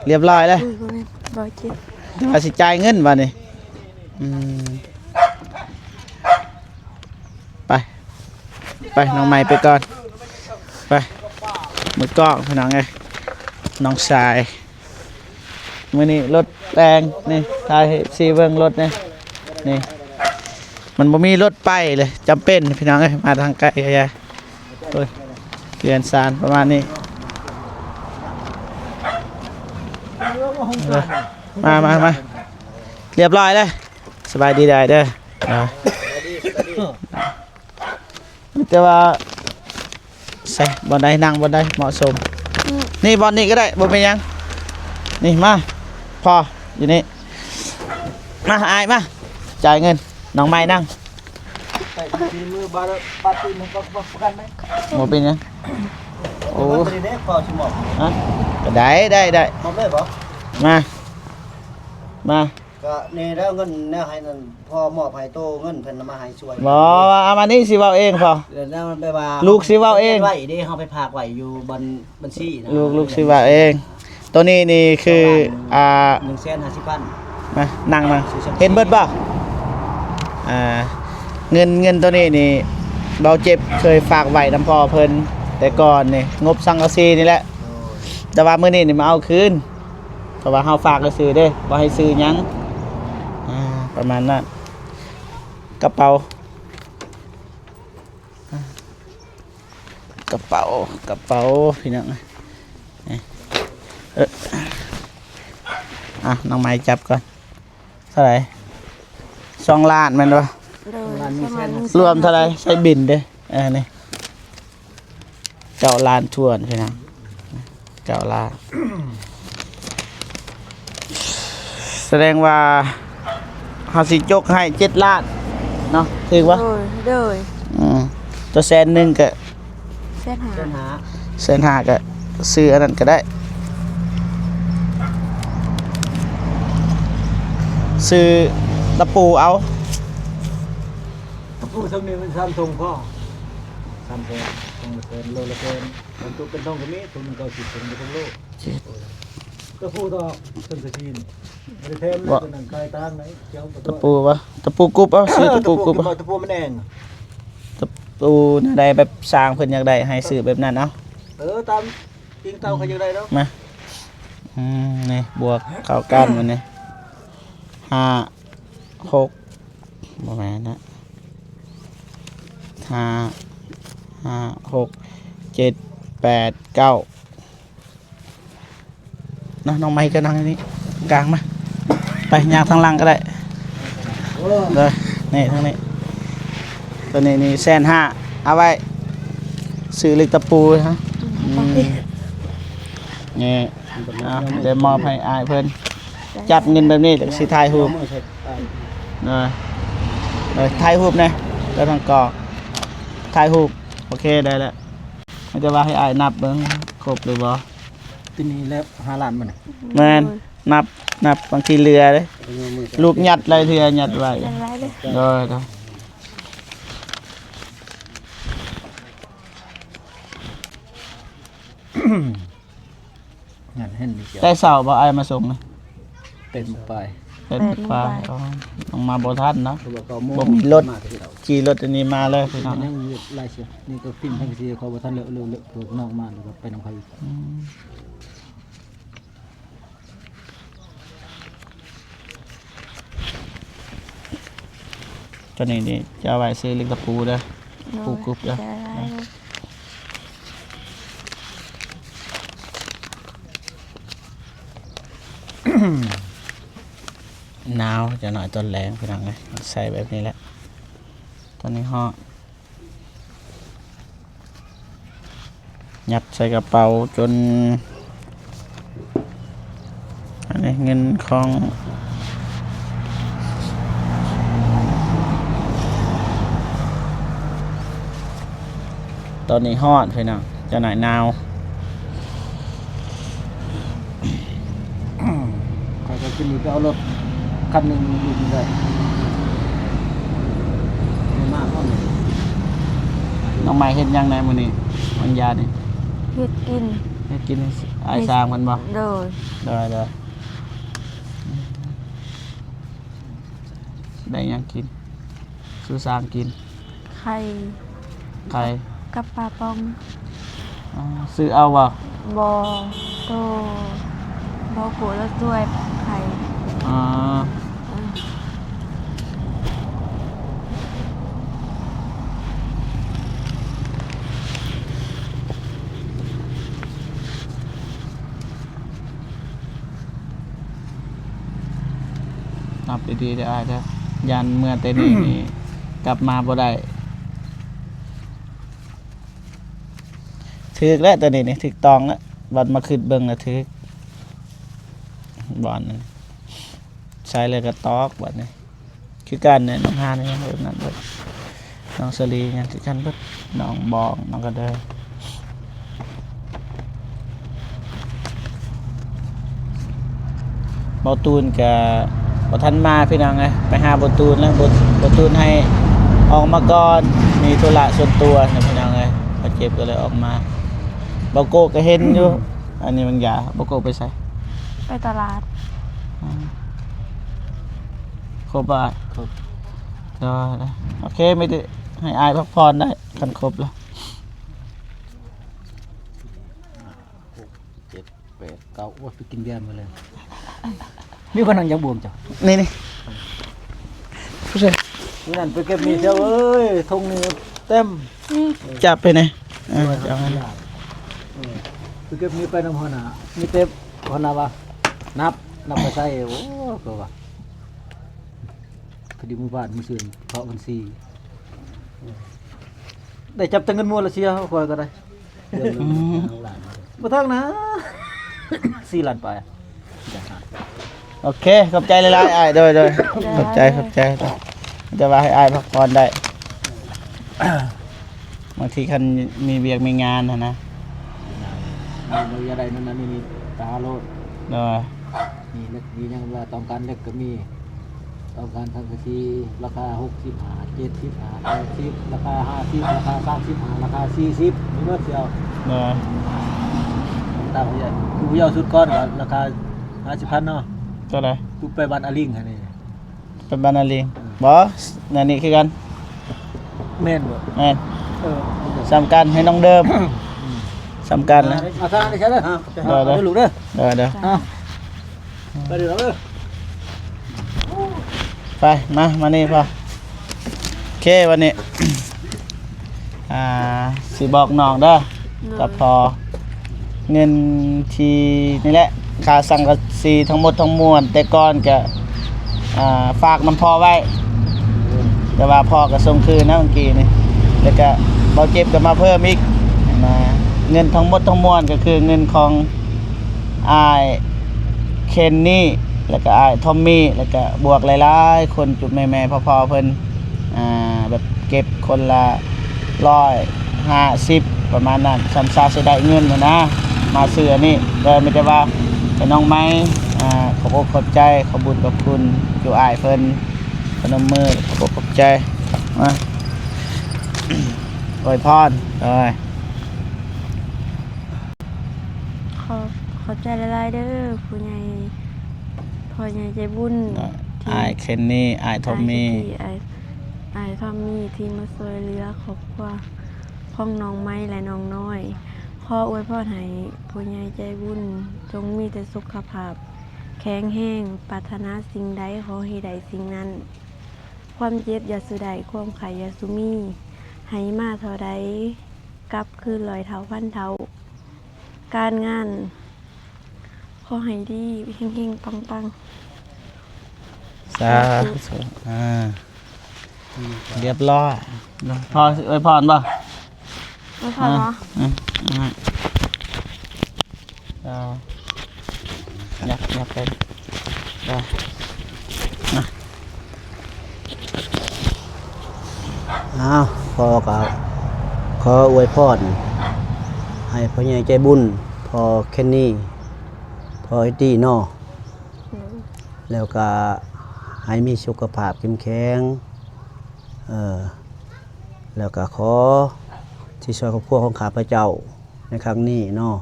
ຮຽບຮ້ອຍແລ້ວ. ອຸ້ຍ ບໍ່ແມ່ນ ບໍ່ເຈັບ. ແຕ່ວ່າຊິຈ່າຍເງິນບາດນີ້. ອືມ ໄປ ໄປ ນ້ອງໃໝ່ໄປກ່ອນ ໄປ. ມືກ້ອງພີ່ນ້ອງເອີຍ ນ້ອງຊາຍ. ມື້ນີ້ລົດແຕ່ງນີ້ ຖ່າຍໃຫ້ເອັຟຊີເບິ່ງລົດນີ້ ນີ້ ມັນບໍ່ມີລົດໄປເລີຍ ຈຳເປັນພີ່ນ້ອງເອີຍ ມາທາງໄກກະຢ່າ. ໂອ້ຍ ເຮືອນຊານປະມານນີ້. ເອີ ມາ ມາ ມາ ຮຽບຮ້ອຍເລີຍ. ສະບາຍດີຫຼາຍເດີ. ມີແຕ່ວ່າ ໃສ່ບ່ອນໃດ ນັ່ງບ່ອນໃດເໝາະສົມ. ອືມ ນີ້ບ່ອນນີ້ກໍໄດ້ ບໍ່ເປັນຫຍັງ. ນີ້ມາ ພໍຢູ່ນີ້. ມາ ອ້າຍມາ ຈ່າຍເງິນ. ນ້ອງໃໝ່ນັ່ງ. ໃສ່ສີມືບາດ ບາດຕີນ ປະ ປະ ປະກັນໄດ້. ບໍ່ເປັນຫຍັງ. ໂອ້ ບໍ່ໄດ້ເດ້ ພໍຊິມອບ. ຮະ ກໍໄດ້ ໄດ້ ໄດ້. ມອບເລີຍບໍ່? ມາ ມາ. ກະນີ້ແລ້ວເງິນແນວໃຫ້ນັ້ນ ພໍ່ມອບໃຫ້ໂຕ ເງິນເພິ່ນນຳມາໃຫ້ຊ່ວຍ. ບໍ່ ເອົາມານີ້ ຊິເວົ້າເອງພໍ່. ແລ້ວແນວມັນແປວ່າ ລູກຊິເວົ້າເອງ. ໄວ້ເດ້ ເຮົາໄປຝາກໄວ້ຢູ່ບ່ອນບັນຊີນະ. ລູກ ລູກຊິເວົ້າເອງ. ໂຕນີ້ນີ້ຄື ອ່າ ໜຶ່ງແສນຫ້າສິບພັນ. ມາ ນັ່ງ ນັ່ງ. ເຫັນເບິດບໍ່? ອ່າ ເງິນ ເງິນໂຕນີ້ນີ້ ເບົາເຈັບເຄີຍຝາກໄວ້ນຳພໍ່ເພິ່ນແຕ່ກ່ອນນີ້ ງົບສັງກະສີນີ້ແຫຼະ. ໂດຍ. ແຕ່ວ່າມື້ນີ້ນີ້ມາເອົາຄືນ. ເພາະວ່າເຮົາຝາກຊື່ໆເດ້ ບໍ່ໃຫ້ຊື້ຫຍັງ. ອ່າ ປະມານນັ້ນ. ກະເປົາ ກະເປົາ ກະເປົາ ພີ່ນ້ອງ. ເອີ ອ່ະ ນ້ອງໄມ້ຈັບກ່ອນ. ເທົ່າໃດ? ສອງລ້ານແມ່ນບໍ່? ໂດຍ ສອງລ້ານໜຶ່ງແສນຫ້າສິບ. ລວມເທົ່າໃດ? ໃສ່ບິນເດ້. ເອີ ນີ້ ເກົ້າລ້ານຖ້ວນພີ່ນ້ອງ ເກົ້າລ້ານ. ສະແດງວ່າເຮົາຊິຈົກໃຫ້ເຈັດລ້ານເນາະ ຖືກບໍ່? ໂດຍ ໂດຍ. ອືມ ຕົວແສນໜຶ່ງກະ ແສນຫ້າ ແສນຫ້າ ແສນຫ້າກະຊື້ອັນນັ້ນກະໄດ້ ຊື້ຕະປູເອົາ. ຕະປູຊ່ຳນີ້ມັນສາມຖົງພໍ ສາມຖົງ ຖົງລະແສນ ໂລລະແສນ. ບັນຈຸເປັນຖົງກໍມີ ຖົງໜຶ່ງເກົ້າສິບ ຖົງໜຶ່ງຫົກໂລ. ຕະປູຕໍ່ສັງກະສີນີ້ ບໍ່ໄດ້ແຖມນະ ຕົວນັ້ນຂາຍຕ່າງໃດ. ຕະປູບໍ່? ຕະປູກຸບເອົາ ຊື້ຕະປູກຸບເອົາ. ຕະປູມັນແອງ ຕະປູແນວໃດ ແບບຊ່າງເພິ່ນຢາກໄດ້ ໃຫ້ຊື້ແບບນັ້ນເອົາ. ເອີ ຕາມອີງຕາມເຂົາຢາກໄດ້ເນາະ. ມາ ອືມ ນີ້ບວກເຂົ້າກັນມັນນີ້ ຫ້າ ຫົກ ບໍ່ແມ່ນນະ ຫ້າ ຫ້າ ຫົກ ເຈັດ ແປດ ເກົ້າ ເນາະ. ນ້ອງໄມ້ກໍນັ່ງນີ້ກາງມາ ໄປຍ່າງທາງຫຼັງກໍໄດ້. ເດີ ນີ້ທາງນີ້ ຕົວນີ້ນີ້ແສນຫ້າ ເອົາໄວ້ຊື້ເຫຼັກຕະປູຮະ. ອືມ ອືມ ນີ້ ເອົາ ໄດ້ມອບໃຫ້ອ້າຍເພິ່ນ. ຈັບເງິນແບບນີ້ ແລ້ວຊິຖ່າຍຮູບ. ເອີ ເອີ ຖ່າຍຮູບແດ່ ແລ້ວທາງກອງ ຖ່າຍຮູບ. ໂອເຄ ໄດ້ແລ້ວ. ມີແຕ່ວ່າໃຫ້ອ້າຍນັບເບິ່ງ ຄົບຫຼືບໍ່? ຕົວນີ້ແລ້ວ ຫ້າລ້ານມັນ. ແມ່ນ ນັບ ນັບ ບາງທີເຫຼືອເດ້. ລູກຍັດຫຼາຍເທື່ອ ຍັດໄວ້. ໂດຍ ໂດຍ. ງານເຫັນນີ້ ແຕ່ເຊົ້າບໍ່ອ້າຍມາສົ່ງນະ? ແປດໂມງປາຍ ແປດໂມງປາຍ. ແປດໂມງປາຍ. ອໍ ຕ້ອງມາບໍ່ທັນເນາະ ເພາະວ່າເກົ້າໂມງ ບໍ່ມີລົດ ມາແຕ່ເຊົ້າ ຂີ່ລົດອັນນີ້ມາເລີຍພີ່ນ້ອງ. ຍັງເວລາເສຍ ນີ້ກໍປິ່ນທັງທີ່ເຂົາບໍ່ທັນເລີກ ເລີກ ເລີກ ພວກນ້ອງມາ ແລ້ວກໍໄປນຳເຂົາອີກ. ອືມ. ຕົວນີ້ນີ້ຈະເອົາໄວ້ຊື້ເຫຼັກຕະປູເດີ. ໂດຍ ປູກຸບເດີ. ໜາວຈັກໜ້ອຍຕອນແລງພີ່ນ້ອງເອີຍ ໃສ່ແບບນີ້ແຫຼະ. ຕອນນີ້ເຮົາ ຍັດໃສ່ກະເປົາຈົນ ອັນນີ້ເງິນຂອງ ຕອນນີ້ຮ້ອນພີ່ນ້ອງ ຈັກໜ້ອຍໜາວ. ຂ້ອຍກໍຂຶ້ນນີ້ໄປເອົາລົດຄັນໜຶ່ງຢູ່ນີ້ໄດ້ ມາພ້ອມ. ນ້ອງໃໝ່ເຮັດຫຍັງແດ່ມື້ນີ້ ວັນຍານີ້? ເຮັດກິນ ເຮັດກິນ. ອ້າຍຊ່າງເພິ່ນບໍ່? ໂດຍ ໂດຍ ໂດຍ. ໄດ້ຫຍັງກິນ? ສູ່ຊ່າງກິນ ໄຂ່ ໄຂ່ ກັບປາປອງ. ອໍ ຊື້ເອົາບໍ່? ບໍ່ ໂຕ ບໍ່ໂກລະຊ່ວຍໄຂ່. ອໍ ເອີ. ນັບດີໆເດີອ້າຍເດີ ຢ້ານເມືອແຕ່ນີ້ນີ້ ກັບມາບໍ່ໄດ້. ຖືກແລ້ວໂຕນີ້ນີ້ ຖືກຕ້ອງແລ້ວ ບັດມາຄິດເບິ່ງແລ້ວຖືກ ບ່ອນນັ້ນ ໃສ່ແລ້ວກໍຕອກບັດນີ້. ຄືກັນແຫຼະ ນ້ອງຮານຍັງແບບນັ້ນເບິດ ນ້ອງສາລີຍັງຄືກັນເບິດ ນ້ອງບອງ ນ້ອງກະເດີ. ເບົາຕູນກະບໍ່ທັນມາພີ່ນ້ອງເອີຍ ໄປຫາເບົາຕູນແລ້ວ ເບົາ ເບົາຕູນໃຫ້ອອກມາກ່ອນ ມີທຸລະສ່ວນຕົວນະພີ່ນ້ອງເອີຍ ບາດເຈັບກໍເລີຍອອກມາ. ເບົາໂກະກໍເຫັນຢູ່ ອັນນີ້ມັນຢາ ເບົາໂກະໄປໃສ? ໄປຕະຫຼາດ. ອືມ ຄົບບໍ່ອ້າຍ? ຄົບ. ໂອເຄ ມີແຕ່ໃຫ້ອ້າຍພັກຜ່ອນໄດ້ ຄັນຄົບແລ້ວ. ຫ້າ ຫົກ ເຈັດ ແປດ ເກົ້າ ໂອ້ຍ ໄປກິນເບຍໝົດເລີຍ. ມີຄົນນັ່ງຢາກບວມເຈົ້າ ນີ້ໆ ຜູ້ຊາຍ ມື້ນັ້ນໄປເກັບໝີ່ເຈົ້າເອີຍ ຖົງນີ້ເຕັມ ນີ້ ຈັບໄປແດ່. ເອີ ເອົາ ເອີ ໄປເກັບໝີ່ໄປນຳຫົວໜ້າ ມີແຕ່ຫົວໜ້າວ່າ ນັບ ນັບໄປໃສ່ ໂອ້ ກໍວ່າ ພໍດີມື້ວານມື້ຊືນເຄາະບັນຊີ ໄດ້ຈັບແຕ່ເງິນມົວລາເຊຍ ຂ້ອຍກໍໄດ້. ອືມ ບໍ່ທັງນະ ສີ່ລ້ານປາຍ. ໂອເຄ ຂອບໃຈຫຼາຍໆອ້າຍ. ໂດຍໆ ຂອບໃຈ ຂອບໃຈ ແຕ່ວ່າໃຫ້ອ້າຍພັກຜ່ອນໄດ້ ບາງທີຄັນມີວຽກມີງານຫັ້ນນະ ມີ ມີຢາກໄດ້ນັ້ນນະ ມີ ມີຕາໂລດ. ໂດຍ ມີເຫຼັກ ມີຫຍັງວ່າຕ້ອງການເຫຼັກກໍມີ ຕ້ອງການສັງກະສີລາຄາຫົກສິບຫ້າ ເຈັດສິບຫ້າ ແປດສິບ ລາຄາຫ້າສິບ ລາຄາສາມສິບຫ້າ ລາຄາສີ່ສິບ ມີໝົດເຈົ້າ. ໂດຍ ຕາມຜູ້ໃຫຍ່ ຜູ້ເຍົາສຸດກ່ອນກໍລາຄາຫ້າສິບພັນເນາະ. ເທົ່າໃດ? ປຸບໄປບ້ານອາລິງຫັ້ນນີ້. ເປັນບັນນາລີ ອືມ ບໍ່ ແນວນີ້ຄືກັນ. ແມ່ນບໍ່? ແມ່ນ ເອີ ສ່ຳກັນໃຫ້ນ້ອງເດີມ ອືມ ສ່ຳກັນນະ. ເອົາທາງນີ້ໃຊ້ເດີ ເອົາ ເດີ ເອົາລູກເດີ ເດີ ເດີ ເອົາ ໄປເດີ ເອົາເດີ ໄປ ມາ ມານີ້ພໍ່. ໂອເຄ ວັນນີ້ ອ່າ ຊິບອກນ້ອງເດີ ເອີ ກັບພໍ່ ເງິນທີ່ນີ້ແຫຼະ ຄ່າສັງກະສີທັງໝົດທັງມວນ ແຕ່ກ່ອນກະ ອ່າ ຝາກນຳພໍ່ໄວ້ ແຕ່ວ່າພໍ່ກະສົ່ງຄືນນະມື້ກີ້ນີ້ ແລ້ວກະເບົາເຈັບກະມາເພີ່ມອີກນະ. ເງິນທັງໝົດທັງມວນກະຄືເງິນຂອງອ້າຍເຄນນີ ແລ້ວກະອ້າຍທອມມີ ແລ້ວກະບວກຫຼາຍໆຄົນ ຈຸແມ່ໆພໍ່ໆເພິ່ນ ອ່າ ແບບເກັບຄົນລະຮ້ອຍຫ້າສິບ ປະມານນັ້ນ ສ່ຳຊາຊິໄດ້ເງິນຫັ້ນນະ ມາຊື້ອັນນີ້. ເອີ ມີແຕ່ວ່າໃຫ້ນ້ອງໄມ້ ອ່າ ຂອບອົກຂອບໃຈ ຂອບບຸນຂອບຄຸນຈຸອ້າຍເພິ່ນ ພະນົມມື ຂອບອົກຂອບໃຈ ມາ ອວຍພອນ ໂດຍ. ຂອບ ຂອບໃຈຫຼາຍໆເດີ ຜູ້ໃຫຍ່ ພໍ່ໃຫຍ່ໃຈບຸນ ທີ່ ອ້າຍເຄນນີ ອ້າຍທອມມີ ອ້າຍເຄນນີ ອ້າຍ ອ້າຍທອມມີ ທີ່ມາຊ່ວຍເຫຼືອຄອບຄົວຂອງນ້ອງໄມ້ ແລະ ນ້ອງນ້ອຍ. ຂໍອວຍພອນໃຫ້ຜູ້ໃຫຍ່ໃຈບຸນ ຈົ່ງມີແຕ່ສຸຂະພາບແຂງແຮງ, ປາດຖະໜາສິ່ງໃດຂໍໃຫ້ໄດ້ສິ່ງນັ້ນ, ຄວາມເຈັບຢ່າສູ່ໄດ້, ຄວາມໄຂ້ຢ່າສູ່ມີ, ໃຫ້ມາເທົ່າໃດ ກັບຄືນຮ້ອຍເທົ່າພັນເທົ່າ. ການງານຂໍໃຫ້ດີ ເຮັງໆ ປັງໆ. ສາທຸ ສາທຸ ອ່າ ຮຽບຮ້ອຍ. ພໍ່ຊິອວຍພອນບໍ່? ອວຍພອນບໍ່? ອ່າ ອືມ ອ່າ ຍັບ ຍັບໄປ ໄປ ນະ. ອ້າວ ພໍ່ກໍຂໍອວຍພອນໃຫ້ພໍ່ໃຫຍ່ໃຈບຸນ ພໍ່ເຄນນີ ພໍ່ເອັດດີ້ເນາະ ໂດຍ ແລ້ວກໍໃຫ້ມີສຸຂະພາບເຂັ້ມແຂງ ເອີ ແລ້ວກໍຂໍທີ່ຊ່ວຍຄອບຄົວຂອງຂ້າພະເຈົ້າໃນຄັ້ງນີ້ເນາະ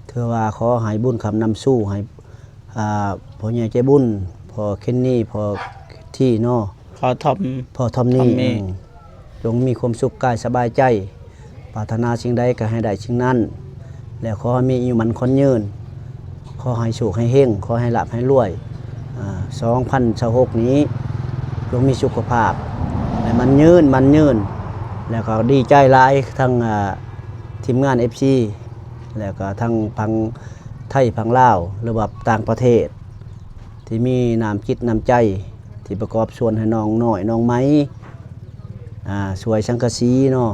ເທື່ ຄືວ່າຂໍໃຫ້ບຸນຄ້ຳນຳສູ່ ໃຫ້ ອ່າ ພໍ່ໃຫຍ່ໃຈບຸນ ພໍ່ເຄນນີ ພໍ່ທີເນາະ ພໍ່ທອມ ພໍ່ທອມນີ ທອມມີ ເອີ ຈົ່ງມີຄວາມສຸກກາຍສະບາຍໃຈ ປາດຖະໜາສິ່ງໃດກໍໃຫ້ໄດ້ສິ່ງນັ້ນ ແລະ ຂໍໃຫ້ມີອາຍຸໝັ້ນຂວັນຍືນ ຂໍໃຫ້ໂຊກໃຫ້ເຮັງ ຂໍໃຫ້ລາບໃຫ້ລວຍ ອ່າ ສອງພັນຊາວຫົກນີ້ ຈົ່ງມີສຸຂະພາບ ແລະ ໝັ້ນຍືນ ໝັ້ນຍືນ ແລ້ວກໍດີໃຈຫຼາຍທັງ ອ່າ ທີມງານເອັຟຊີ ແລ້ວກໍທັງຝັ່ງໄທຝັ່ງລາວ ຫຼືວ່າຕ່າງປະເທດ ທີ່ມີນ້ຳຈິດນ້ຳໃຈ ທີ່ປະກອບສ່ວນໃຫ້ນ້ອງນ້ອຍນ້ອງໃໝ່ ອ່າ ຊ່ວຍສັງກະສີເນາະ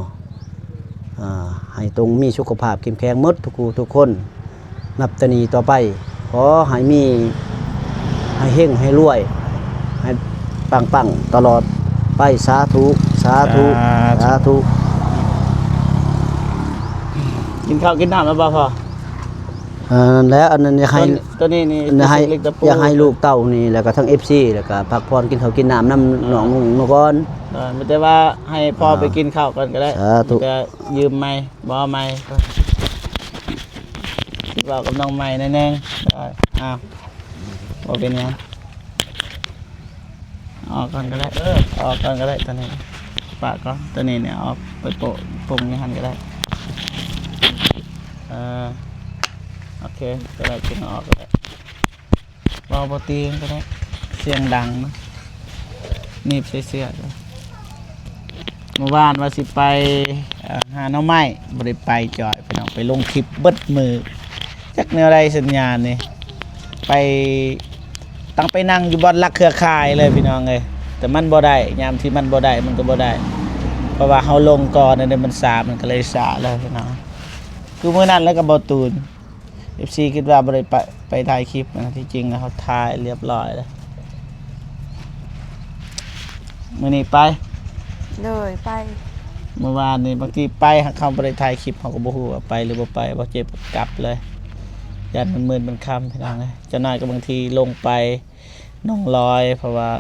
ອ່າ ໃຫ້ຕົງມີສຸຂະພາບເຂັ້ມແຂງໝົດທຸກຜູ້ທຸກຄົນ. ນັບແຕ່ນີ້ຕໍ່ໄປ ຂໍໃຫ້ມີ ໃຫ້ເຮັງໃຫ້ລວຍ ໃຫ້ປັງໆຕະຫຼອດໄປ ສາທຸ ສາທຸ ສາທຸ ສາທຸ. ກິນເຂົ້າກິນນ້ຳແລ້ວບໍ່ພໍ່? ອ່າ ນັ້ນແຫຼະ ອັນນັ້ນຢາກໃຫ້ ຕົວນີ້ ຕົວນີ້ນີ້ ຢາກໃຫ້ ຢາກໃຫ້ລູກເຕົ້ານີ້ ແລ້ວກໍທັງເອັຟຊີ ແລ້ວກໍພັກຜ່ອນ ກິນເຂົ້າກິນນ້ຳນຳ ອ່າ ນ້ອງນຸ່ງນະກ່ອນ. ເອີ ມີແຕ່ວ່າໃຫ້ພໍ່ ອ່າ ໄປກິນເຂົ້າກ່ອນກໍໄດ້ ສາທຸ ມີແຕ່ຢືມໄມ້ ບໍ່ເອົາໄມ້ ເວົ້າກັບນ້ອງໃໝ່ໜ້ອຍໜຶ່ງ. ເອີ ອ້າວ ບໍ່ເປັນຫຍັງ. ອອກກ່ອນກໍໄດ້ ເອີ ອອກກ່ອນກໍໄດ້ ຕົວນີ້ປະກ່ອນ ຕົວນີ້ນີ້ອອກໄປໂປະປົງຢູ່ຫັ້ນກໍໄດ້. ເອີ ໂອເຄ ກໍໄດ້ ຈຶ່ງເອົາອອກກໍໄດ້ ເວົ້າບໍ່ຕີງກໍໄດ້ ສຽງດັງນະ ໜີບໃສ່ເສື້ອ. ມື້ວານວ່າຊິໄປ ເອີ ຫາໜໍ່ໄມ້ ບໍ່ໄດ້ໄປ ຈ່ອຍ ພີ່ນ້ອງ ໄປລົງຄລິບເບິດມື້ ຈັກແນວໃດສັນຍານນີ້ ໄປ ຕັ້ງໄປນັ່ງຢູ່ບ່ອນຫຼັກເຄືອຂ່າຍເລີຍພີ່ນ້ອງເອີຍ ແຕ່ມັນບໍ່ໄດ້ ຍາມທີ່ມັນບໍ່ໄດ້ ມັນກໍບໍ່ໄດ້ ເພາະວ່າເຮົາລົງກ່ອນ ອັນນີ້ມັນຊ້າ ມັນກໍເລີຍຊ້າເລີຍພີ່ນ້ອງ. ຄືມື້ນັ້ນແລ້ວກັບບໍ່ຕູນ ເອັຟຊີຄິດວ່າບໍ່ໄດ້ໄປ ໄປຖ່າຍຄລິບນະ ທີ່ຈິງນະ ເຮົາຖ່າຍລຽບລ້ອຍແລ້ວ. ມື້ນີ້ໄປ? ໂດຍ ໄປ. ເມື່ອວານນີ້ບາງທີໄປ ຫາກເຮົາບໍ່ໄດ້ຖ່າຍຄລິບ ເຮົາກໍບໍ່ຮູ້ວ່າໄປຫຼືບໍ່ໄປ ບໍ່ເຈັບກັບເລີຍ ຢ້ານມັນມືດມັນຄ່ຳ ພີ່ນ້ອງເອີຍ. ຈັກໜ້ອຍກໍບາງທີລົງໄປໜອງລອຍ ເພາະວ່າ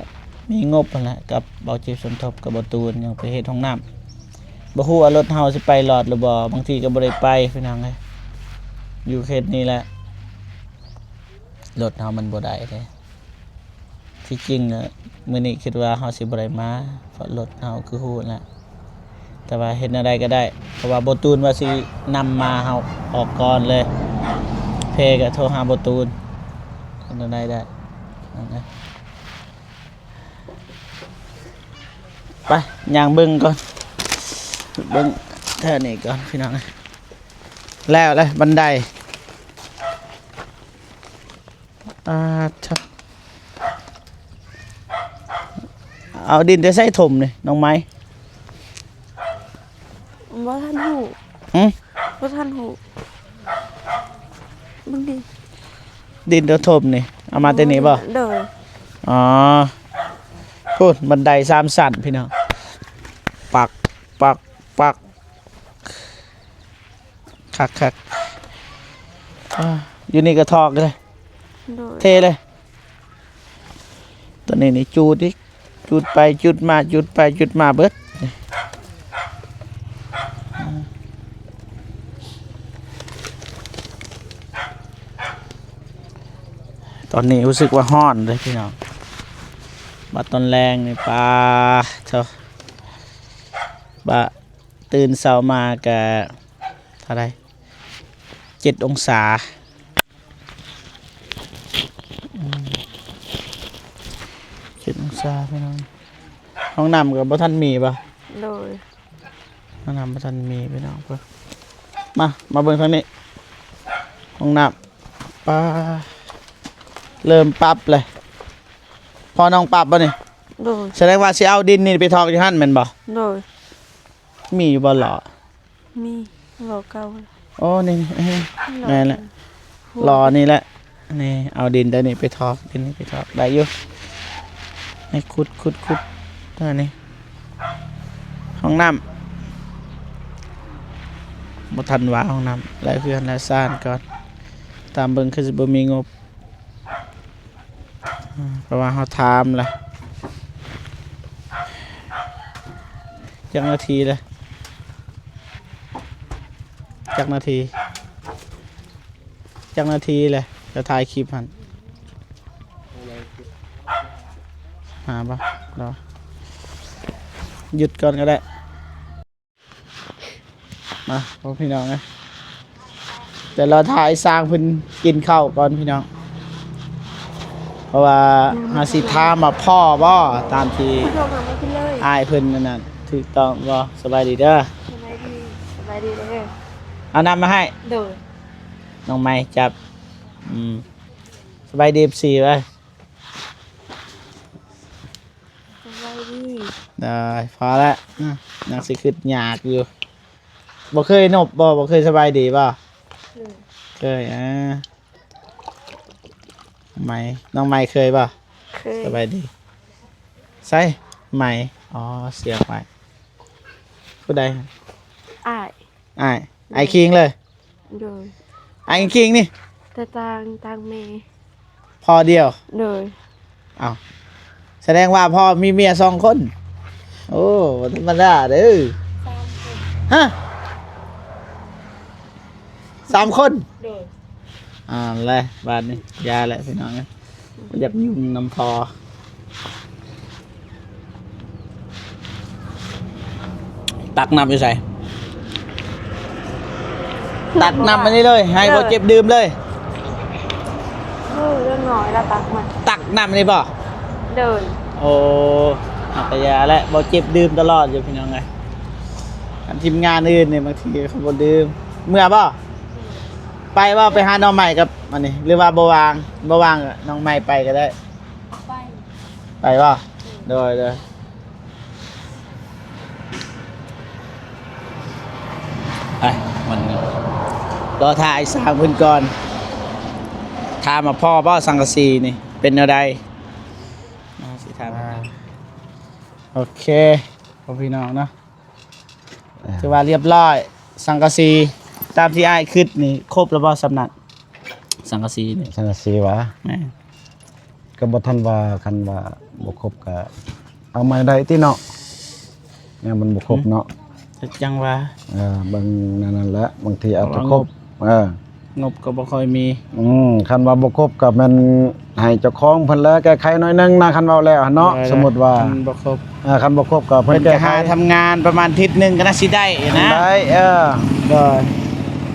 ມີງົບຫັ້ນແຫຼະ ກັບເບົາຈິດສົມທົບກັບເບົາຕູນ ຍັງໄປເຮັດຫ້ອງນ້ຳ ບໍ່ຮູ້ວ່າລົດເຮົາຊິໄປລອດຫຼືບໍ່ ບາງທີກໍບໍ່ໄດ້ໄປ ພີ່ນ້ອງເອີຍ. ຢູ່ເຂດນີ້ແຫຼະ ລົດເຮົາມັນບໍ່ໄດ້ເດ້. ທີ່ຈິງນະ ມື້ນີ້ຄິດວ່າເຮົາຊິບໍ່ໄດ້ມາ ເພາະລົດເຮົາຄືຮູ້ແຫຼະ ແຕ່ວ່າເຮັດແນວໃດກໍໄດ້ ເພາະວ່າບໍ່ຕູນວ່າຊິນຳມາເຮົາອອກກ່ອນເລີຍ ແພກໍໂທຫາບໍ່ຕູນ ເຮັດແນວໃດໄດ້ ໄປ ຍ່າງເບິ່ງກ່ອນ ເບິ່ງແຖວນີ້ກ່ອນ ພີ່ນ້ອງ. ແລ້ວແຫຼະ ບັນໄດ ອາ ເອົາດິນແຕ່ໃສຖົມນີ້ ນ້ອງໄມ້? ບໍ່ທັນຮູ້. ຫື? ບໍ່ທັນຮູ້. ເບິ່ງດິ ດິນຕົວຖົມນີ້ ເອົາມາແຕ່ນີ້ບໍ່? ໂດຍ. ອໍ ພຸ້ນ ບັນໄດສາມຊັ້ນ ພີ່ນ້ອງ ປັກ ປັກ ປັກ ຄັກໆ. ອາ ຢູ່ນີ້ກໍຖອກເລີຍ ໂດຍ ເທເລີຍ. ຕອນນີ້ນີ້ຈູດອີກ ຈູດໄປຈູດມາ ຈູດໄປຈູດມາເບິດ. ຕອນນີ້ຮູ້ສຶກວ່າຮ້ອນເດ້ພີ່ນ້ອງ ບັດຕອນແລງນີ້ ປາໂທ້ ບະ ຕື່ນເຊົ້າມາກະເທົ່າໃດ ເຈັດອົງສາ ອືມ ເຈັດອົງສາພີ່ນ້ອງ. ຫ້ອງນ້ຳກໍບໍ່ທັນມີບໍ່? ໂດຍ ຫ້ອງນ້ຳບໍ່ທັນມີພີ່ນ້ອງ. ມາ ມາເບິ່ງທາງນີ້ ຫ້ອງນ້ຳ ປາ ເລີ່ມປັບເລີຍ. ພໍ່ນ້ອງປັບບໍ່ນີ້? ໂດຍ. ສະແດງວ່າຊິເອົາດິນນີ້ໄປຖອກຢູ່ຫັ້ນແມ່ນບໍ່? ໂດຍ. ມີຢູ່ບໍ່ຫຼໍ່? ມີ ຫຼໍ່ເກົ່າ. ໂອ້ ນີ້ ນີ້ ຫຼໍ່ ແມ່ນແຫຼະ ເກົ່າ ຫຼໍ່ນີ້ແຫຼະ. ນີ້ ເອົາດິນໂຕນີ້ໄປຖອກ ດິນນີ້ໄປຖອກໄດ້ຢູ່. ນີ້ ຂຸດ ຂຸດ ຂຸດ ຕົວນີ້ ຫ້ອງນ້ຳ ບໍ່ທັນວ່າຫ້ອງນ້ຳ ແລະເຮືອນແລະຊານກ່ອນ. ຕາມເບິ່ງຄືຊິບໍ່ມີງົບ. ເພາະວ່າເຮົາຖາມລະ ຈັກນາທີລະ ຈັກນາທີ? ຈັກນາທີແຫຼະ ຈະຖ່າຍຄລິບຫັ້ນ ຫາບໍ່? ລອ ຢຸດກ່ອນກໍໄດ້. ມາ ພໍ່ພີ່ນ້ອງເອີຍ ແຕ່ລະ ຖ້າອ້າຍຊ້າງເພິ່ນກິນເຂົ້າກ່ອນພີ່ນ້ອງ ເພາະວ່າເຮົາຊິຖາມວ່າພໍ້ບໍ່ ຕາມທີ່ອ້າຍເພິ່ນອັນນັ້ນ ຖືກຕ້ອງບໍ່? ສະບາຍດີເດີ. ສະບາຍດີ ສະບາຍດີເດີ. ເອົານ້ຳມາໃຫ້. ໂດຍ. ນ້ອງໄມ້ຈັບ. ອືມ ສະບາຍດີ ເອັຟຊີ ເວີຍ. ສະບາຍດີ. ໄດ້ ພໍແລ້ວ ອືມ ຍັງຊິຄຶດຍາກຢູ່. ບໍ່ເຄີຍນົບບໍ່? ບໍ່ເຄີຍສະບາຍດີບໍ່? ເຄີຍ. ເຄີຍ ອ່າ ໄມ້ ນ້ອງໄມ້ເຄີຍບໍ່? ເຄີຍ. ສະບາຍດີ. ໃສ ໄມ້? ອໍ ສຽງໄມ້. ຜູ້ໃດ? ອ້າຍ. ອ້າຍ ໂດຍ. ອ້າຍຄິງເລີຍ? ໂດຍ. ອ້າຍຄິງນີ້? ແຕ່ຕ່າງ ຕ່າງແມ່. ພໍ່ດຽວ? ໂດຍ. ເອົ້າ ສະແດງວ່າພໍ່ມີເມຍສອງຄົນ. ໂອ້ ບໍ່ທຳມະດາເດີ. ສາມຄົນ. ຮະ? ສາມຄົນ? ໂດຍ. ອ່າ ແລະ ບາດນີ້ຢ່າແຫຼະພີ່ນ້ອງເອີຍ ບໍ່ຢາກຫຍຸ້ງນຳພໍ່. ຕັກນ້ຳຢູ່ໃສ? ຕັກນ້ຳອັນນີ້ເລີຍ ໃຫ້ບໍ່ເຈັບດື່ມເລີຍ. ເອີ ເລື່ອງນ້ອຍລະຕັກມາ. ຕັກນ້ຳນີ້ບໍ່? ໂດຍ. ໂອ້ ເອົາກະຢາແຫຼະ ບໍ່ເຈັບດື່ມຕະຫຼອດຢູ່ພີ່ນ້ອງເອີຍ. ຄັນທີມງານອື່ນນີ້ບາງທີເຂົາບໍ່ດື່ມ. ເມືອບໍ່? ໄປບໍ່? ໄປຫານ້ອງໃໝ່ກັບອັນນີ້ ຫຼືວ່າບໍ່ວ່າງ? ບໍ່ວ່າງນ້ອງໃໝ່ໄປກໍໄດ້. ໄປ ໄປບໍ່? ໂດຍ ໂດຍ. ໄປ ມັນ ລໍຖ້າອ້າຍຊ້າງເພິ່ນກ່ອນ. ຖາມວ່າພໍ້ບໍ່ ສັງກະສີນີ້ ເປັນແນວໃດ? ເຮົາຊິຖາມ. ອ່າ ໂອເຄ ພໍ່ພີ່ນ້ອງເນາະ. ອ່າ ຖືວ່າລຽບລ້ອຍ ສັງກະສີ ຕາມທີ່ອ້າຍຄິດນີ້ ຄົບແລ້ວບໍ່ ສຳນັກ ສັງກະສີນີ້? ສັງກະສີຫວາ? ແມ່ນ. ກໍບໍ່ທັນວ່າ ຄັນວ່າບໍ່ຄົບກໍເອົາໃໝ່ໄດ້ຕິເນາະ ແນວມັນບໍ່ຄົບເນາະ. ອືມ ກໍຈັ່ງວ່າ ເອີ ເບິ່ງແນວນັ້ນແຫຼະ ບາງທີອາດຈະຄົບ. ເອີ ງົບກໍບໍ່ຄ່ອຍມີ. ອືມ ຄັນວ່າບໍ່ຄົບກໍແມ່ນໃຫ້ເຈົ້າຂອງເພິ່ນແລະແກ້ໄຂໜ້ອຍໜຶ່ງນະ ຄັນເວົ້າແລ້ວຫັ້ນເນາະ. ໂດຍ ສົມມຸດວ່າ ຄັນບໍ່ຄົບ ເອີ ຄັນບໍ່ຄົບກໍເພິ່ນ ເພິ່ນກໍຫາທຳງານປະມານທິດໜຶ່ງກໍໜ້າຊິໄດ້ນະ. ໄດ້ ເອີ ໂດຍ.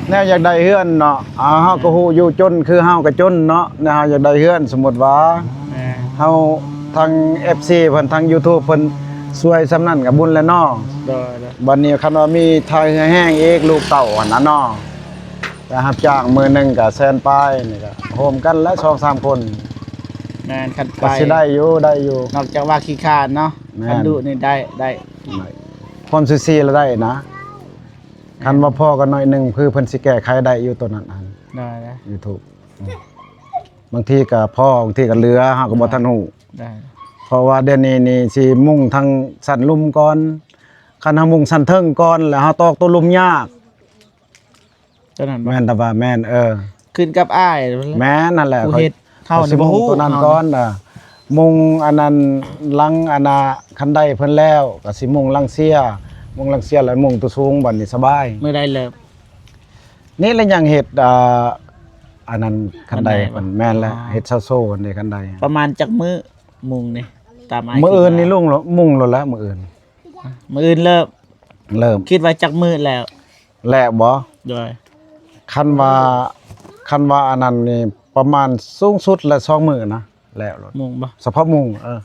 ແນວຢາກໄດ້ເຮືອນເນາະ ເຮົາກໍຮູ້ຢູ່ຈົນ ຄືເຮົາກໍຈົນເນາະ ແນວເຮົາຢາກໄດ້ເຮືອນ ສົມມຸດວ່າ ແມ່ນ ເຮົາ ທາງເອັຟຊີເພິ່ນ ທາງຢູທູບເພິ່ນຊ່ວຍສ່ຳນັ້ນກໍບຸນແລ້ວເນາະ. ໂດຍ ໂດຍ. ບັດນີ້ຄັນວ່າມີທ່າເຮືອແຮງອີກ ລູກເຕົ້າຫັ້ນນະເນາະ ໄປຮັບຈ້າງມື້ໜຶ່ງກໍແສນປາຍ ນີ້ກໍໂຮມກັນແຫຼະ ສອງສາມຄົນ. ແມ່ນ ຄັນໄປກໍຊິໄດ້ຢູ່ ໄດ້ຢູ່ ນອກຈາກວ່າຂີ້ຄ້ານເນາະ. ແມ່ນ ຄັນດຸນີ້ໄດ້ ໄດ້ ໄດ້ ຄົນຊື່ໆລະໄດ້ນະ. ແມ່ນ ຄັນວ່າພໍ້ກໍໜ້ອຍໜຶ່ງ ຄືເພິ່ນຊິແກ້ໄຂໄດ້ຢູ່ໂຕນັ້ນຫັ້ນ. ໄດ້ ໄດ້ ຢູທູບ ອືມ ບາງທີກໍພໍ້ ບາງທີກໍເຫຼືອ ເຮົາກໍບໍ່ທັນຮູ້. ໄດ້ ເພາະວ່າດຽວນີ້ນີ້ຊິມຸງທາງຊັ້ນລຸ່ມກ່ອນ ຄັນເຮົາມຸງຊັ້ນເທິງກ່ອນ ແລ້ວເຮົາຕອກໂຕລຸ່ມຍາກ. ຕົວນັ້ນບໍ່? ແມ່ນ ແຕ່ວ່າແມ່ນ ເອີ ຂຶ້ນກັບອ້າຍ ແມ່ນຫັ້ນແຫຼະ ຜູ້ເຮັດ ເຮົາ ເຮົາຊິມຸງ ບໍ່ຮູ້ ຕົວນັ້ນກ່ອນ. ເອີ ມຸງອັນນັ້ນ ຫຼັງອັນນ່າ ຄັນໄດເພິ່ນແລ້ວ ກໍຊິມຸງຫຼັງເຊຍ ມຸງຫຼັງເຊຍ ແລ້ວມຸງຕົວສູງ ບັດນີ້ສະບາຍ. ມື້ໃດເລີ່ມ? ນີ້ລະຍັງເຮັດ ອ່າ ອັນນັ້ນ ຄັນໄດ ຄັນໄດບໍ່? ແມ່ນແຫຼະ. ອໍ ເຮັດເສົາໂສ້ຫັ້ນເດ້ ຄັນໄດ. ປະມານຈັກມື້ມຸງນີ້? ຕາມອ້າຍ ມື້ອື່ນນີ້ ຄິດວ່າ ລຸງ ມຸງໂລດແລ້ວ ມື້ອື່ນ. ມື້ອື່ນເລີ່ມ? ເລີ່ມ. ຄິດວ່າຈັກມື້ແລ້ວ? ແລ້ວບໍ່? ໂດຍ. ຄັນວ່າ ຄັນວ່າອັນນັ້ນນີ້ ປະມານສູງສຸດລະສອງມື້ນະ ແລ້ວໂລດ. ມຸງບໍ່? ສະເພາະມຸງ ເອີ. ອໍ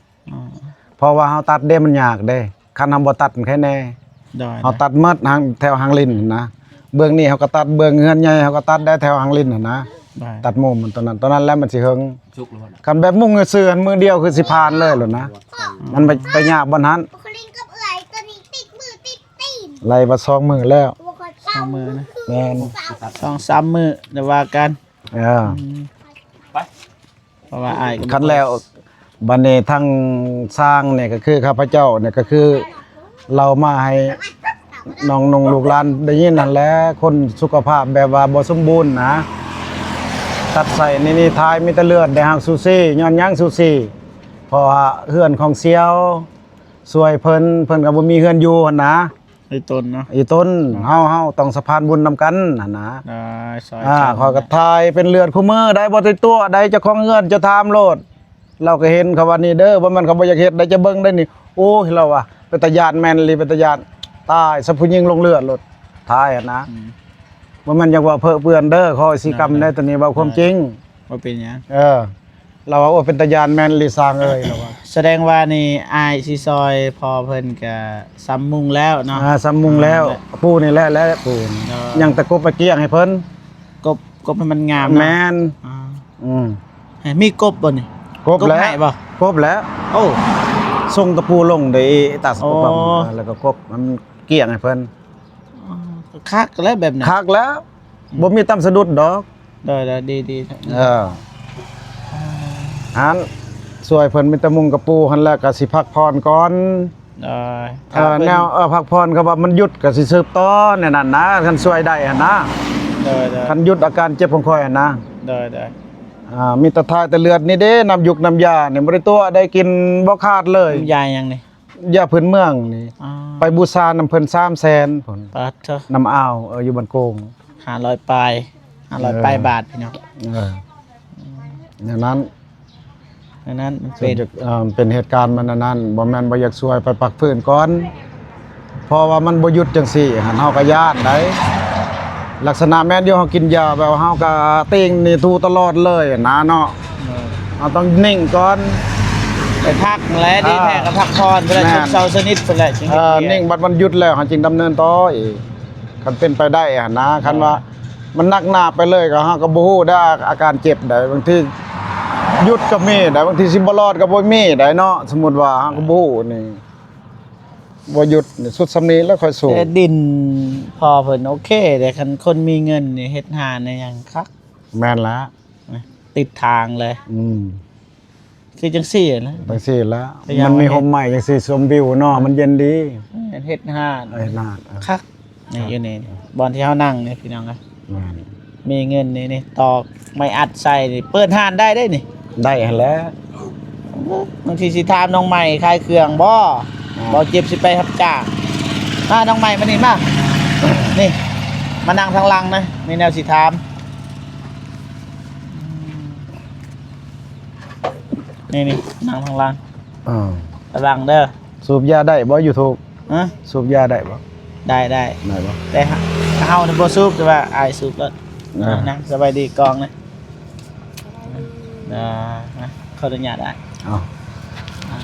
ເພາະວ່າເຮົາຕັດເດ້ ມັນຍາກເດ້ ຄັນເຮົາບໍ່ຕັດມັນໄຄແນ່. ໂດຍ. ເຮົາຕັດໝົດ ທາງແຖວທາງລິ້ນຫັ້ນນະ ເບື້ອງນີ້ເຮົາກໍຕັດ ເບື້ອງເຮືອນໃຫຍ່ເຮົາກໍຕັດໄດ້ ແຖວທາງລິ້ນຫັ້ນນະ. ໂດຍ. ຕັດມຸມມັນ ຕົວນັ້ນ ຕົວນັ້ນແຫຼະມັນຊິເຫິງ. ຄັນແບບມຸງຊື່ໆ ມື້ດຽວຄືຊິຜ່ານເລີຍໂລດນະ. ອືມ. ມັນໄປ ໄປຍາກບ່ອນຫັ້ນ. ໄລ່ວ່າສອງມື້ແລ້ວ. ສອງມື້ນະ. ແມ່ນ. ສອງສາມມື້ ດຽວວ່າກັນ. ເອີ. ອືມ. ໄປ. ເພາະວ່າອ້າຍກໍ ຄັນແລ້ວ ບັດນີ້ທາງຊ່າງນີ້ກໍຄືຂ້າພະເຈົ້ານີ້ກໍຄືເລົ່າມາໃຫ້ນ້ອງນຸ່ງລູກຫຼານໄດ້ຍິນຫັ້ນແຫຼະ ຄົນສຸຂະພາບແບບວ່າບໍ່ສົມບູນນະ ຕັດໄສ້ນີ້ນີ້ ຖ່າຍມີແຕ່ເລືອດ ໄດ້ຮັກຊູຊີ ຍ້ອນຫຍັງຊູຊີ? ເພາະວ່າເຮືອນຂອງສ່ຽວຊ່ວຍເພິ່ນ ເພິ່ນກໍບໍ່ມີເຮືອນຢູ່ຫັ້ນນະ. ອີຕົນເນາະ ອີຕົນ ເນາະ ເຮົາ ເຮົາຕ້ອງສະພານບຸນນຳກັນຫັ້ນນະ. ໄດ້ ຊ່ອຍ ອ່າ ຊ່ອຍ ຂ້ອຍກໍຖ່າຍເປັນເລືອດຄູ່ມື້ໄດ໋ ບໍ່ໄດ້ຕົວະໄດ໋ ເຈົ້າຂອງເຮືອນເຈົ້າຖາມໂລດ. ລາວກໍເຫັນເຂົາວ່ານີ້ເດີ ບໍ່ແມ່ນເຂົາບໍ່ຢາກເຮັດໄດ໋ ຈະເບິ່ງໄດ້ນີ້. ໂອ້ຍ ລາວວ່າ ເປັນຕາຢ້ານແມ່ນອີ່ຫຼີ ເປັນຕາຢ້ານ ຕາຍຊະ ຜູ້ຍິງລົງເລືອດໂລດ ຕາຍຫັ້ນນະ. ອືມ ບໍ່ແມ່ນຢາກວ່າເພີ້ເປື້ອນເດີ ຂໍອະສິກຳ ເນາະ ໄດ້ ຕອນນີ້ເວົ້າຄວາມຈິງ. ບໍ່ເປັນຫຍັງ ເອີ ລາວວ່າ ໂອ້ ເປັນຕາຢ້ານແມ່ນອີ່ຫຼີຊ່າງເອີຍ ລາວວ່າ. ສະແດງວ່ານີ້ອ້າຍຊິຊ່ອຍພໍ່ເພິ່ນກະສ່ຳມຸງແລ້ວເນາະ. ອ່າ ສ່ຳມຸງແລ້ວ ອືມ ປູນີ້ແຫຼະ ແລະປູ ເອີ ຍັງແຕ່ກົບໄປກ້ຽງໃຫ້ເພິ່ນ ກົບ ກົບໃຫ້ມັນງາມເນາະ. ແມ່ນ ອ່າ ອືມ ໃຫ້ມີກົບບໍ່ນີ້? ກົບແລ້ວ ໃຫ້ບໍ່? ກົບແລ້ວ. ໂອ້ ສົ່ງຕະປູລົງໄດ້ຕາສະ ໂອ້ ປຳ ແລ້ວກໍກົບໃຫ້ມັນກ້ຽງໃຫ້ເພິ່ນ. ອໍ ຄັກແລ້ວແບບນັ້ນ ຄັກແລ້ວ. ອືມ ບໍ່ມີຕຳສະດຸດດອກ. ໂດຍໆ ດີໆ ເອີ ອ່າ ຫັ້ນ ຊ່ວຍເພິ່ນມີແຕ່ມຸງກະປູຫັ້ນແຫຼະ ກະຊິພັກຜ່ອນກ່ອນ. ໂດຍ ເອີ ຖ້າເພິ່ນ ແນວ ເອີ ພັກຜ່ອນ ຄຳວ່າມັນຢຸດກະຊິສືບຕໍ່ແນວນັ້ນນະ ຄັນຊ່ວຍໄດ້ຫັ້ນນະ. ໂດຍໆ ຄັນຢຸດອາການເຈັບຂອງຂ້ອຍຫັ້ນນະ. ໂດຍໆ ອ່າ ມີແຕ່ຖ່າຍແຕ່ເລືອດນີ້ເດ້ ນ້ຳຢຸກນ້ຳຢານີ້ບໍ່ໄດ້ຕົວະໄດ້ກິນບໍ່ຂາດເລີຍ. ນ້ຳຢາຫຍັງນີ້? ຢາພື້ນເມືອງນີ້ ອໍ ໄປບູຊານຳເພິ່ນສາມແສນພຸ້ນ. ປາດໂທ້ ນຳອ່າວ ເອີ ຢູ່ບ້ານໂກງ ຫ້າຮ້ອຍປາຍ ຫ້າຮ້ອຍ ເອີ ປາຍບາດ ພີ່ນ້ອງ. ເອີ ແນວນັ້ນ ແນວນັ້ນມັນເປັນ ເອີ ເປັນເຫດການມັນອັນນັ້ນ ບໍ່ແມ່ນບໍ່ຢາກຊ່ວຍ ໄປພັກຟື້ນກ່ອນ ເພາະວ່າມັນບໍ່ຢຸດຈັ່ງຊີ້ຫັ້ນ ເຮົາກໍຢ້ານໄດ໋. ລັກສະນະແມ່ນຢູ່ ເຮົາກິນຢາແບບວ່າເຮົາກໍຕີງນີ້ຖູຕະຫຼອດເລີຍນະເນາະ. ເອີ ເຮົາຕ້ອງນິ່ງກ່ອນ ໄປພັກແຫຼະ ດີແທ້ກໍພັກຜ່ອນໄປແຫຼະ ແມ່ນ ຊຸກເຊົາສະໜິດໄປແຫຼະ ຈຶ່ງເຮັດວຽກ. ເອີ ນິ່ງບັດມັນຢຸດແລ້ວ ເຮົາຈຶ່ງດຳເນີນຕໍ່ອີກ ຄັນເປັນໄປໄດ້ຫັ້ນນະ. ເອີ ຄັນວ່າມັນໜັກໜາໄປເລີຍ ກໍເຮົາກໍບໍ່ຮູ້ໄດ໋ ອາ ອາການເຈັບໃດ໋ ບາງທີຢຸດກໍມີໄດ໋ ບາງທີຊິບໍ່ລອດກໍບໍ່ມີໄດ໋ເນາະ. ສົມມຸດວ່າເຮົາກໍບໍ່ຮູ້ນີ້ ບໍ່ຢຸດນີ້ ສຸດສ່ຳນີ້ແລ້ວຄ່ອຍສູ້. ແຕ່ດິນພໍ່ເພິ່ນໂອເຄເດ້ ຄັນຄົນມີເງິນນີ້ເຮັດຮ້ານຫຍັງຄັກ. ແມ່ນລະ ຕິດທາງເລີຍ. ອືມ ຄືຈັ່ງຊີ້ນະ ຈັ່ງຊີ້ລະ ມັນມີຮົ່ມໄມ້ຈັ່ງຊີ້ ຊົມວິວເນາະ ມັນເຢັນດີ. ເອີ ເຮັດຮ້ານ ເຮັດຮ້ານ ເອີ ຄັກ ນີ້ ເອີ ຢູ່ນີ້ ບ່ອນທີ່ເຮົານັ່ງນີ້ ພີ່ນ້ອງເອີຍ. ແມ່ນ ມີເງິນນີ້ ນີ້ ຕອກໄມ້ອັດໃສ່ນີ້ ເປີດຮ້ານໄດ້ເດ້ນີ້. ໄດ້ຫັ້ນແຫຼະ. ບາງທີຊິຖາມນ້ອງໃໝ່ຂາຍເຄື່ອງບໍ່? ອ່າ ບໍ່ ເຈັບຊິໄປຮັບຈ້າງ. ມາ ນ້ອງໃໝ່ ມານີ້ ມາ ນີ້ ມານັ່ງທາງຫຼັງນະ ມີແນວຊິຖາມ. ນີ້ໆ ນັ່ງທາງຫຼັງ. ອ່າ ລະວັງເດີ. ສູບຢາໄດ້ບໍ່ ຢູທູບ? ຮະ? ສູບຢາໄດ້ບໍ່? ໄດ້ ໄດ້ ໄດ້ບໍ່? ແຕ່ເຮົາ ເຮົານີ້ບໍ່ສູບ ແຕ່ວ່າອ້າຍສູບໂລດ. ອ່າ ນັ່ງ ສະບາຍດີກອງນະ. ອ່າ ຂໍອະນຸຍາດອ້າຍ. ເອົາ ອ່າ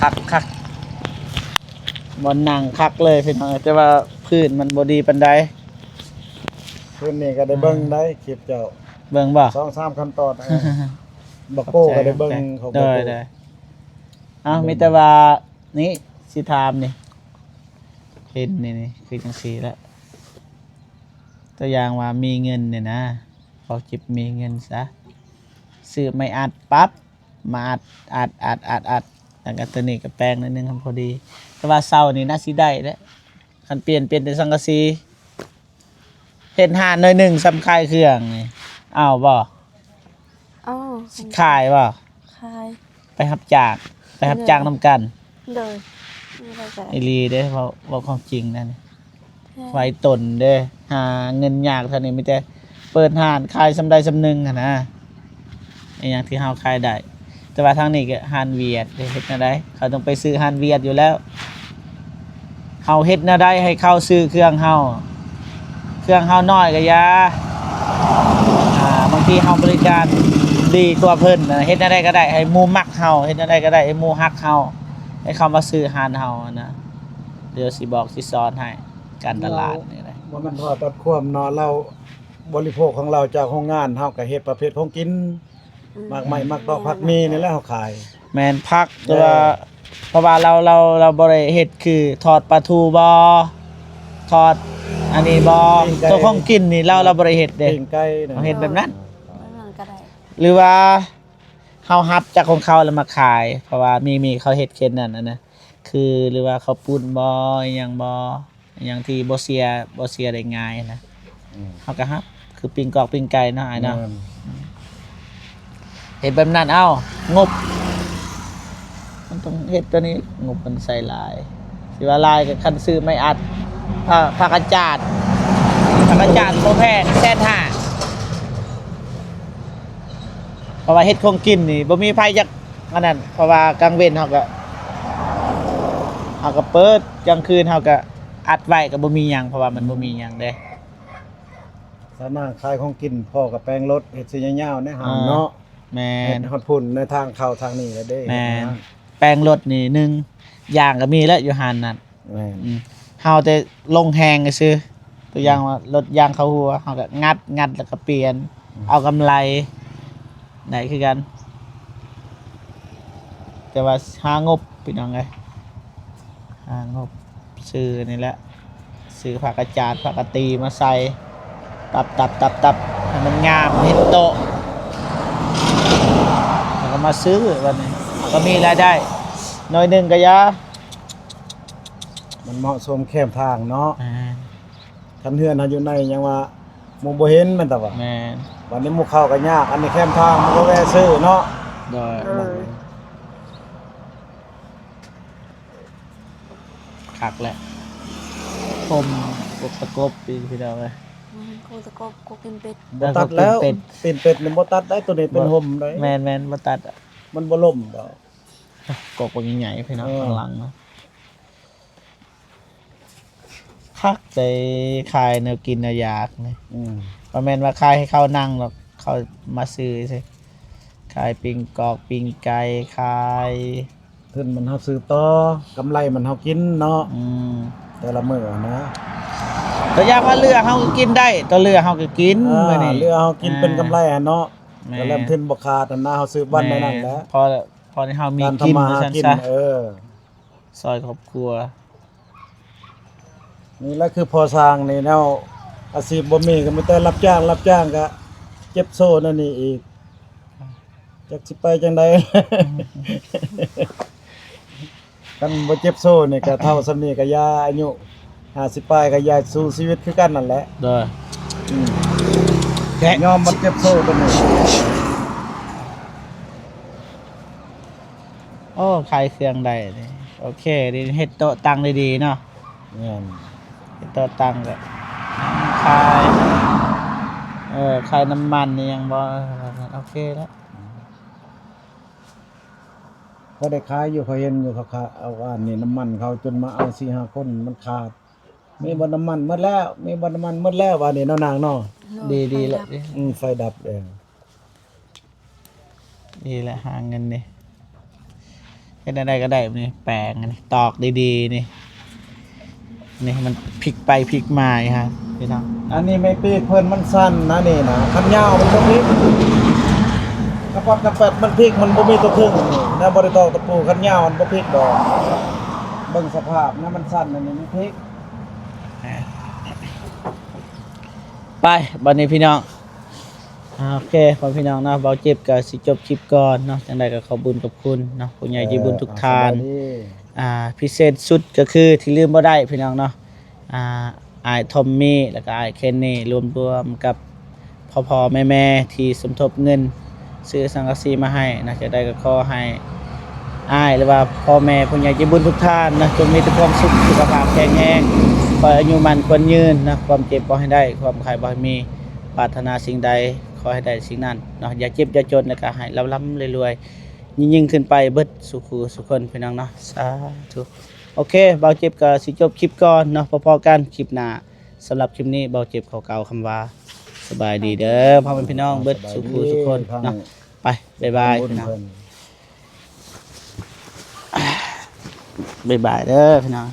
ຄັກ ຄັກ ບ່ອນນັ່ງຄັກເລີຍພີ່ນ້ອງ ແຕ່ວ່າພື້ນມັນບໍ່ດີປານໃດ. ຄືນນີ້ກໍໄດ້ເບິ່ງໄດ໋ ຄລິບເຈົ້າ ເບິ່ງບໍ່? ສອງສາມຂັ້ນຕອນ ເອີ ບັກໂປ້ກໍໄດ້ເບິ່ງ ຂອບໃຈ ຂອງ ໂດຍ ບັກໂປ້ ໂດຍ. ເອົາ ເບິ່ງ ມີແຕ່ວ່ານີ້ ຊິຖາມນີ້ ເຫັນນີ້ ນີ້ ຄືຈັ່ງຊີ້ລະ ຕົວຢ່າງວ່າມີເງິນນີ້ນະ ເວົ້າເຈັບມີເງິນຊະ ຊື້ໄມ້ອັດປັບ ມາອັດ ອັດ ອັດ ອັດ ອັດ ແລ້ວກໍຕົວນີ້ກໍແປງໜ້ອຍໜຶ່ງ ພໍດີ. ແຕ່ວ່າເສົານີ້ໜ້າຊິໄດ້ແຫຼະ ຄັນປ່ຽນ ປ່ຽນແຕ່ສັງກະສີ. ເຮັດຮ້ານໜ້ອຍໜຶ່ງ ສ່ຳຂາຍເຄື່ອງນີ້ ເອົາບໍ່? ເອົາ. ຊິຂາຍບໍ່? ຂາຍ. ໄປຮັບຈ້າງ ໄປຮັບຈ້າງນຳກັນ. ໂດຍ. ອີ່ຫຼີເດ້ ເວົ້າ ເວົ້າຄວາມຈິງນັ້ນ. ແມ່ນ. ໄວ້ຕົນເດ້ ຫາເງິນຍາກເທົ່ານີ້ ມີແຕ່ເປີດຮ້ານຂາຍສ່ຳໃດສ່ຳໜຶ່ງຫັ້ນນະ ອີ່ຫຍັງທີ່ເຮົາຂາຍໄດ້. ແຕ່ວ່າທາງນີ້ກໍຮ້ານຫວຽດເດ້ ເຮັດແນວໃດ ເຂົາຕ້ອງໄປຊື້ຮ້ານຫວຽດຢູ່ແລ້ວ. ເຮົາເຮັດແນວໃດໃຫ້ເຂົາຊື້ເຄື່ອງເຮົາ? ເຄື່ອງເຮົານ້ອຍກໍຢ່າ ອ່າ ບາງທີເຮົາບໍລິການດີກວ່າເພິ່ນນະ. ເຮັດແນວໃດກໍໄດ້ໃຫ້ໝູ່ມັກເຮົາ ເຮັດແນວໃດກໍໄດ້ໃຫ້ໝູ່ຮັກເຮົາ ໃຫ້ເຂົາມາຊື້ຮ້ານເຮົາຫັ້ນນະ. ດຽວຊິບອກຊິສອນໃຫ້ ການຕະຫຼາດນີ້ແຫຼະ. ບໍ່ແມ່ນວ່າຕັດຄວາມເນາະ ເຮົາບໍລິໂພກຂອງເຮົາຈາກໂຮງງານ ເຮົາກໍເຮັດປະເພດຂອງກິນ ອືມ ໝາກໄມ້ ໝາກຕອກ ຜັກມີນີ້ແຫຼະເຮົາຂາຍ. ແມ່ນ ຜັກ ແຕ່ວ່າ ເອີ ເພາະວ່າເຮົາ ເຮົາ ເຮົາບໍ່ໄດ້ເຮັດຄືທອດປາທູບໍ ທອດອັນນີ້ບໍ ປີ້ງໄກ່ ຕົວຂອງກິນນີ້ເຮົາ ເຮົາບໍ່ໄດ້ເຮັດເດ້ ປີ້ງໄກ່ນະ ເຮົາເຮັດແບບນັ້ນ ແບບນັ້ນກໍໄດ້ ຫຼືວ່າເຮົາຮັບຈາກຂອງເຂົາແລ້ວມາຂາຍ ເພາະວ່າມີ ມີເຂົາເຮັດເຊັ່ນນັ້ນນະ ຄື ຫຼືວ່າເຂົ້າປຸ້ນບໍ ອີ່ຫຍັງບໍ ອີ່ຫຍັງທີ່ບໍ່ເສຍ ບໍ່ເສຍໄດ້ງ່າຍນະ ອືມ ເຮົາກໍຮັບ ຄືປີ້ງກອກປີ້ງໄກ່ເນາະ ອ້າຍເນາະ ແມ່ນ ເຮັດແບບນັ້ນ. ເອົ້າ ງົບ ມັນຕ້ອງເຮັດຕົວນີ້ ງົບມັນໃສ່ຫຼາຍ ຊິວ່າຫຼາຍກໍຄັນຊື້ໄມ້ອັດ ເອີ ຜັກກາດຈານ ຜັກກາດຈານບໍ່ແພງ ແສນຫ້າ ເພາະວ່າເຮັດຂອງກິນນີ້ບໍ່ມີໃຜຢາກອັນນັ້ນ ເພາະວ່າກາງເວັນເຮົາກໍ ເຮົາກໍເປີດ ກາງຄືນເຮົາກໍອັດໄວ້ກໍບໍ່ມີຫຍັງ ເພາະວ່າມັນບໍ່ມີຫຍັງເດ້. ສາວນາງຂາຍຂອງກິນ ພໍ່ກໍແປງລົດ ເຮັດຊື່ຍາວໆໃນຫ້າງເນາະ. ແມ່ນ ເຮັດຮອດພຸ້ນໃນທາງເຂົ້າທາງນີ້ແຫຼະເດ້. ແມ່ນ ແປງລົດນີ້ໜຶ່ງ ຢາງກໍມີແລ້ວຢູ່ຮ້ານນັ້ນ. ແມ່ນ ອືມ ເຮົາແຕ່ລົງແຮງຊື່ ຕົວຢ່າງວ່າລົດຢາງເຂົ້າຮົ່ວ ເຮົາກໍງັດ ງັດແລ້ວກໍປ່ຽນ ອືມ ເອົາກຳໄລໄດ້ຄືກັນ ແຕ່ວ່າຫາງົບ ພີ່ນ້ອງເອີຍ ຫາງົບ ຊື້ນີ້ແຫຼະ ຊື້ຜ້າກະຈາດ ຜ້າກະຕີມາໃສ່ ຕັບໆໆໆ ໃຫ້ມັນງາມ ເຮັດໂຕະ ແລ້ວກໍມາຊື້ ບັດນີ້ກໍມີລາຍໄດ້ໜ້ອຍໜຶ່ງກໍຢ່າ ມັນເໝາະສົມແຄມທາງເນາະ. ແມ່ນ ຄັນເຮືອນເຮົາຢູ່ໃນ ຍັງວ່າໝູ່ບໍ່ເຫັນ ແມ່ນຕະຫວາ? ແມ່ນ ບັດນີ້ໝູ່ເຂົ້າກໍຍາກ ອັນນີ້ແຄມທາງ ມັນກໍແວ່ຊື້ເນາະ. ໂດຍ ເອີ ຄັກແຫຼະ ຜົມກົກຕະກົບ ພີ່ນ້ອງເອີຍ. ອືມ ກົກຕະກົບ ກົກຕີນເປັດ ບໍ່ຕັດແລ້ວ ຕີນເປັດ ຕີນເປັດນີ້ບໍ່ຕັດໄດ້ ໂຕນີ້ເປັນຫົ່ມໄດ໋. ແມ່ນໆ ບໍ່ຕັດ ມັນບໍ່ລົ້ມດອກ. ກົກບັກໃຫຍ່ໆ ພີ່ນ້ອງ ເອີ ຂ້າງຫຼັງນະ ຄັກໃດ໋ ຂາຍແນວກິນແນວຢາກນີ້. ອືມ ບໍ່ແມ່ນວ່າຂາຍໃຫ້ເຂົານັ່ງດອກ ເຂົາມາຊື້ຊື່ ຂາຍປີ້ງກອກປີ້ງໄກ່ ຂາຍ ທຶນມັນເຮົາຊື້ຕໍ່ ກຳໄລມັນເຮົາກິນເນາະ. ອືມ ແຕ່ລະມື້ນະ ຕົວຢ່າງວ່າເຫຼືອເຮົາກໍກິນໄດ້ ຕົວເຫຼືອເຮົາກໍກິນ. ເອີ ມື້ນີ້ເຫຼືອເຮົາກິນ ອ່າ ເປັນກຳໄລຫັ້ນເນາະ. ແມ່ນ ກໍເລີ່ມທຶນບໍ່ຂາດຫັ້ນນະ ເຮົາຊື້ວັນໃນນັ້ນແຫຼະ ພໍ ພໍໃຫ້ເຮົາມີກິນ ວ່າຊັ້ນຊະ. ເອີ ຊ່ອຍຄອບຄົວ ນີ້ແຫຼະຄືພໍ່ຊ່າງນີ້ແນວ ອາຊີບບໍ່ມີ ກໍມີແຕ່ຮັບຈ້າງ ຮັບຈ້າງກໍເຈັບໂສ້ນັ້ນນີ້ອີກ ຈັກຊິໄປຈັ່ງໃດ. ຄັນບໍ່ເຈັບໂສ້ນີ້ກໍເທົ່າສ່ຳນີ້ກໍຢ່າ ອາຍຸຫ້າສິບປາຍກໍຢ່າ ສູ້ຊີວິດຄືກັນນັ້ນແຫຼະ. ໂດຍ ອືມ ແກະ ຍອມມັນເຈັບໂສ້ຕົວນີ້. ໂອ້ ຂາຍເຄື່ອງໄດ້ນີ້ ໂອເຄ ເຮັດໂຕະຕັ່ງໄດ້ດີເນາະ. ແມ່ນ ເຮັດໂຕະຕັ່ງກໍຂາຍ ເອີ ຂາຍນ້ຳມັນອີ່ຫຍັງບໍ່ ໂອເຄແລ້ວ. ພໍໄດ້ຂາຍຢູ່ ຂ້ອຍເຫັນຢູ່ ເຂົາຂາຍ ເອົາອັນນີ້ ນ້ຳມັນເຂົາ ຈົນມາເອົາສີ່ຫ້າຄົນ ມັນຂາດ. ມີບໍ່ນ້ຳມັນໝົດແລ້ວ ມີບໍ່ນ້ຳມັນໝົດແລ້ວ ວ່ານີ້ເນາະນາງເນາະ. ໂດຍ ດີ ດີແລ້ວ ໄຟດັບ ອືມ ໄຟດັບເດ້ ໄຟດັບເດ້. ນີ້ແຫຼະຫາເງິນນີ້ ເຮັດແນວໃດກໍໄດ້ນີ້ ແປງນີ້ ຕອກດີໆນີ້ ນີ້ມັນພິກໄປພິກມາອີກຫັ້ນ ພີ່ນ້ອງ. ອັນນີ້ໄມ້ປີກເພິ່ນມັນສັ້ນນະ ນີ້ນະ ຄັນຍາວມັນບໍ່ພິກ ກະປັດກະແປັດມັນພິກ ມັນບໍ່ມີຕົວເທິງນີ້ນະ ບໍ່ໄດ້ຕອກຕະປູ. ຄັນຍາວມັນບໍ່ພິກດອກ ເບິ່ງສະພາບນະ ມັນສັ້ນ ອັນນີ້ມັນພິກ. ໄປ ບັດນີ້ພີ່ນ້ອງ ອ່າ ໂອເຄ ພໍ່ແມ່ພີ່ນ້ອງເນາະ ເບົາເຈັບກໍຊິຈົບຄລິບກ່ອນເນາະ. ຈັ່ງໃດກໍຂອບບຸນຂອບຄຸນເນາະ ຜູ້ໃຫຍ່ໃຈບຸນທຸກທ່ານ. ອ່າ ພິເສດສຸດກໍຄືທີ່ລືມບໍ່ໄດ້ພີ່ນ້ອງເນາະ ອ່າ ອ້າຍທອມມີ ແລ້ວກໍອ້າຍເຄນນີ ລວມ ລວມກັບພໍ່ໆແມ່ໆທີ່ສົມທົບເງິນ ຊື້ສັງກະສີມາໃຫ້ນະ. ຈັ່ງໃດກໍຂໍໃຫ້ອ້າຍ ຫຼືວ່າພໍ່ແມ່ຜູ້ໃຫຍ່ໃຈບຸນທຸກທ່ານນະ ຈົ່ງມີແຕ່ຄວາມສຸກ ສຸຂະພາບແຂງແຮງ ຂໍໃຫ້ອາຍຸໝັ້ນຂວັນຍືນນະ ຄວາມເຈັບບໍ່ໃຫ້ໄດ້ ຄວາມໄຂ້ບໍ່ໃຫ້ມີ ປາດຖະໜາສິ່ງໃດຂໍໃຫ້ໄດ້ສິ່ງນັ້ນເນາະ ຢ່າເຈັບຢ່າຈົນ ແລ້ວກໍໃຫ້ລ່ຳໆລວຍໆ ຍິ່ງໆຂຶ້ນໄປເບິດສູ່ຄູ່ສູ່ຄົນ ພີ່ນ້ອງເນາະ ສາທຸ. ໂອເຄ ເບົາເຈັບກໍຊິຈົບຄລິບກ່ອນເນາະ ພໍ້ໆກັນຄລິບໜ້າ. ສຳລັບຄລິບນີ້ ເບົາເຈັບຂໍກ່າວຄຳວ່າ ສະບາຍດີເດີ ພໍ່ແມ່ພີ່ນ້ອງເບິດສູ່ຄູ່ສູ່ຄົນເນາະ. ໄປ ບາຍບາຍ ພີ່ນ້ອງ ບາຍບາຍເດີ ພີ່ນ້ອງ.